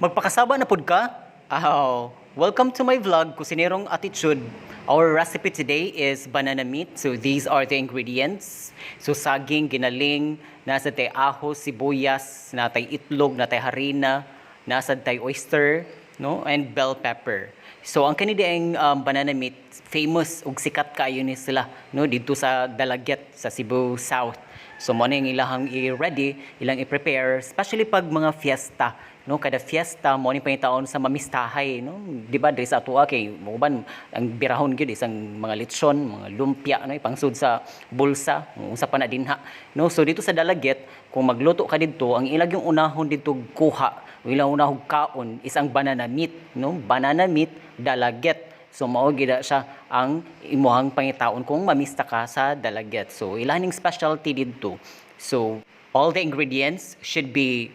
Magpakasaba na pud ka? Aw, welcome to my vlog, Kusinerong Attitude. Our recipe today is banana meat. So these are the ingredients. So saging, ginaling, nasa tay aho, sibuyas, natay itlog, natay harina, nasa tay oyster, no, and bell pepper. So ang kani diang banana meat, famous ug sikat kaayo ni sila, no, didto sa Dalaguete sa Cebu South. So mo na yung ilahang i-ready, ilang i-prepare, especially pag mga fiesta, no? Kada fiesta mo ni pangitaon sa mamistahay, no? Di ba diri sa atoa kay uban ang birahon gyud isang mga litson, mga lumpia, no, ipangsud sa bulsa, unsa pa na dinha, no? So dito sa Dalaguete, kung magluto ka didto, ang ilag yung unahon didto kuha, ilang unahon kaon is ang banana meat, no? Banana meat Dalaguete. So mao gid siya ang imuhang pangitaon kung mamista ka sa Dalaguete. So ilan ning specialty didto. So all the ingredients should be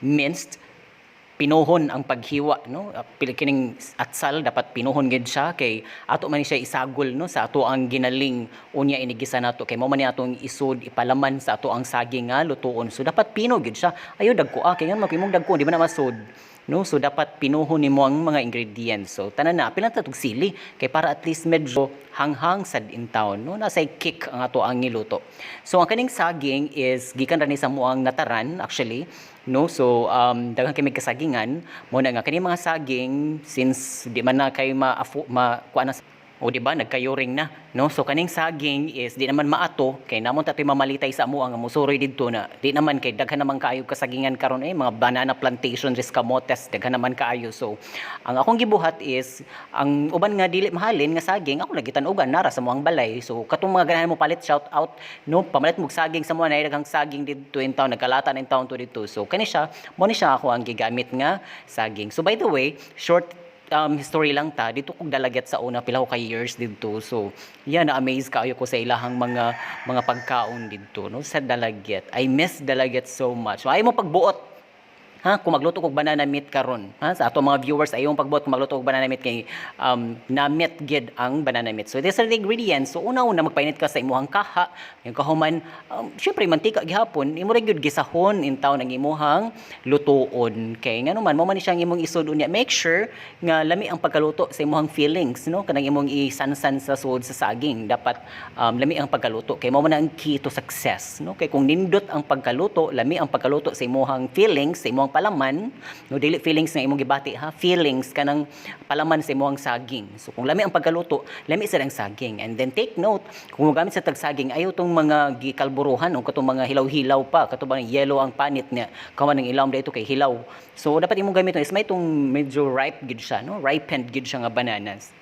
minced, pinuhon ang paghiwa, no? Pili kining atsal, dapat pinuhon gid siya kay ato man ni siya isagol, no, sa ato ang ginaling. Unya inigisa nato kay mao man ni atong isud ipalaman sa ato ang saging nga lutuon. So dapat pino gid siya, ayo dagko ah, kay ngan imong dagko di ba na masud, no? So dapat pinuhon nimo ang mga ingredients. So tanan na, pila ta tug sili kay para at least medyo hanghang sad in town, no, nasay kick ang ato ang giluto. So ang kaning saging is gikan ra ni sa muang nataran actually, no? So daghan kay kasagingan mo na nga kani mga saging, since di man na kay ma, ma kuan na. O di ba nagkayuring na, no? So kaning saging is di naman maato kay namon ta mamalitay sa amo ang musuroy didto na di naman kay daghan naman kaayo kasagingan karon eh, mga banana plantation ris kamotes, daghan naman kaayo. So ang akong gibuhat is ang uban nga dili mahalin nga saging, ako nagitan-ugan nara sa muang balay. So katong mga ganahan mo palit, shout out, no, pamalit mo saging sa mo na daghang saging didto in town, nagkalata na in town to didto. So kani siya, mo ni siya ako ang gigamit nga saging. So by the way, short history lang ta dito kog Dalaguete sa una, pila ko ka years didto. So yeah, na amaze kaayo ko sa ilahang mga pagkaon didto, no, sa Dalaguete. I miss Dalaguete so much. So ayaw mo pagbuot ha kung magluto kog banana meat karon ha. Sa ato mga viewers, ayaw pagbuot kung magluto kog banana meat kay na-meat gid ang banana meat. So these are the ingredients. So una-una, magpainit ka sa imuhang kaha. Yung kahuman, syempre mantika gihapon. Imo ra gyud gisahon in town ang imuhang lutuon kay ngano man mo man siya ang imong isud. Unya make sure nga lami ang pagkaluto sa imuhang feelings, no, kanang imong isansan sa sud sa saging. Dapat lami ang pagkaluto kay mao man ang key to success, no? Kay kung nindot ang pagkaluto, lami ang pagkaluto sa imuhang feelings, sa imuhang palaman, no, dili feelings nga imong gibati ha, feelings kanang palaman sa imuhang saging. So kung lami ang pagkaluto, lami sad ang saging. And then take note, kung mogamit sa tag saging, ayaw tong mga gikalburuhan o katong mga hilaw-hilaw pa, katong bang yellow ang panit niya, kaman ang ilawom dito kay hilaw. So dapat imong gamiton is may tong medyo ripe gid siya, no, ripened gid siya nga bananas.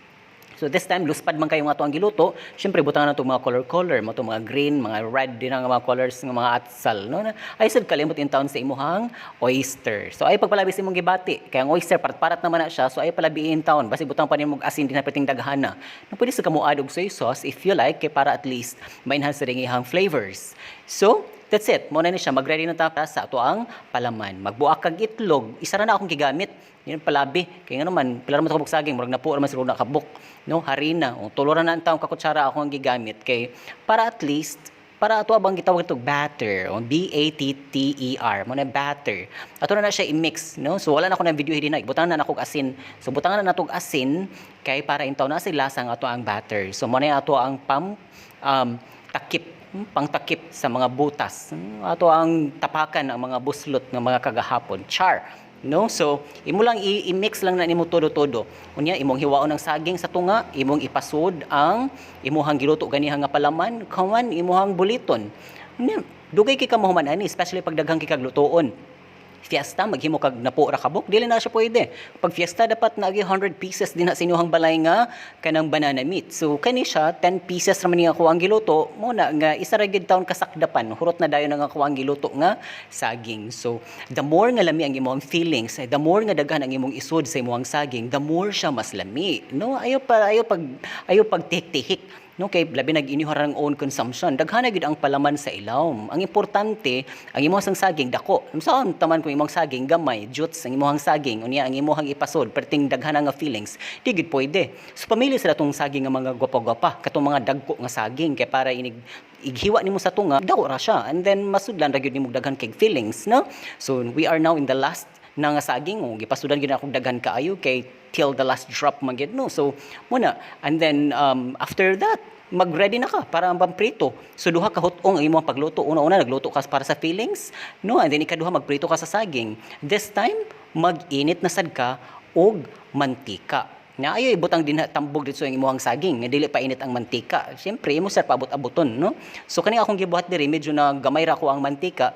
So this time, luspad man kayo nga ato ang giluto. Syempre butangan nato mga color color, mo mga green, mga red din ang mga colors ng mga atsal, no? Ay sad kalimot in town sa imuhang oyster. So ay pagpalabi sa imong gibati. Kay ang oyster parat-parat naman na siya, so ay palabi in town. Basi butang pa nimo asin din na perting daghana. No, pwede sa kamo add og soy sauce if you like kay para at least ma-enhance rin ihang flavors. So that's it. Mo na ni siya, mag-ready na ta sa ato ang palaman. Magbuak kag itlog. Isa ra na akong gigamit. Yun palabi. Kay nga naman, pila ra man kabuk saging, murag napo ra man siguro na kabuk. No, harina. O tulo ra na ang taong kakutsara ako ang gigamit kay para at least para ato abang gitawag ito batter o batter mo na batter. Ato na na siya i-mix, no? So wala na ako ng video hindi na butang na nako asin. So butangan na natog asin kay para intaw na sa lasa ang ato ang batter. So mo na ato ang pam takip, pangtakip sa mga butas. Ato ang tapakan ang mga buslot ng mga kagahapon. Char. No? So, imo lang i-mix lang na nimo todo-todo. Unya imong hiwaon ang saging sa tunga, imong ipasod ang imuhang giluto ganiha nga palaman, kawan imuhang buliton. Unya, dugay kay ka mahuman ani, especially pag daghang kay kag lutuon. Fiesta, maghimo kag napo ra kabuk, dili na siya pwede. Pag fiesta, dapat naagi 100 pieces din na sa inyong balay nga kanang banana meat. So kani siya, 10 pieces ra man niya ako ang giluto, mo na nga isa ra gyud taon kasakdapan, hurot na dayon nga ako ang giluto nga saging. So the more nga lami ang imong feelings, the more nga daghan ang imong isod sa imong saging, the more siya mas lami, no? Ayo pa ayo pag tihik-tihik, no, kay labi nag inyuhang own consumption, daghan na gyud ang palaman sa ilawom. Ang importante, ang imong sang saging dako. Unsaon taman kung imong saging gamay, juts ang imong saging, unya ang imong ipasod perting daghan nga feelings, di gyud pwede. So pamili sila tong saging nga mga gwapa-gwapa, katong mga dagko nga saging kay para inig ighiwa nimo sa tunga, dako ra siya, and then masudlan ra gyud nimo daghan kay feelings, no? So we are now in the last na nga saging. Oh, gipasudan gyud akong daghan kaayo kay till the last drop man gyud, no? So mao na, and then after that, mag-ready na ka para ang pamprito. So duha ka hut-ong ang imong pagluto. Una-una, nagluto ka para sa fillings, no? And then ikaduha, magprito ka sa saging. This time, mag-init na sad ka og mantika. Nga ayo ibutang dinha, tambog dito ang imong saging nga dili pa init ang mantika. Siyempre imo sir paabot-aboton, no? So kani akong gibuhat diri, medyo na gamay ra ko ang mantika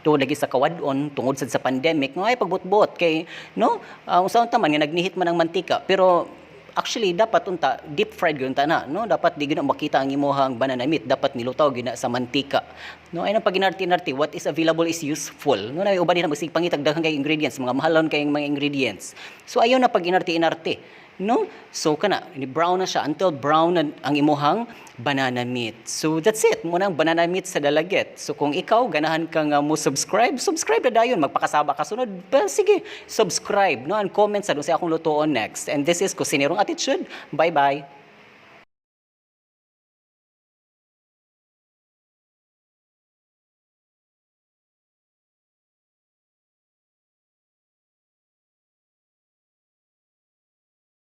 tungod lagi sa kawadon, tungod sad sa pandemic nga ay pagbutbot kay, no, unsa unta man nga nagnihit man ang mantika. Pero actually dapat unta deep fried gyud unta na, no? Dapat di gyud na makita ang imuhang banana meat, dapat nilutaw gyud na sa mantika, no? Ay nang paginarti-narti, what is available is useful, no? Na uban din magsig pangitag daghan kay ingredients, mga mahalon kay mga ingredients. So ayaw na paginarti-inarte, no? So kana ni brown na siya, until brown na ang imuhang banana meat. So that's it mao nang banana meat sa Dalaget. So kung ikaw ganahan ka nga mo subscribe, subscribe na dayon. Magpakasaba ka sunod pa, sige, subscribe, no? And comment sa sa akong lutuon next. And this is Kusinerong Attitude. Bye bye.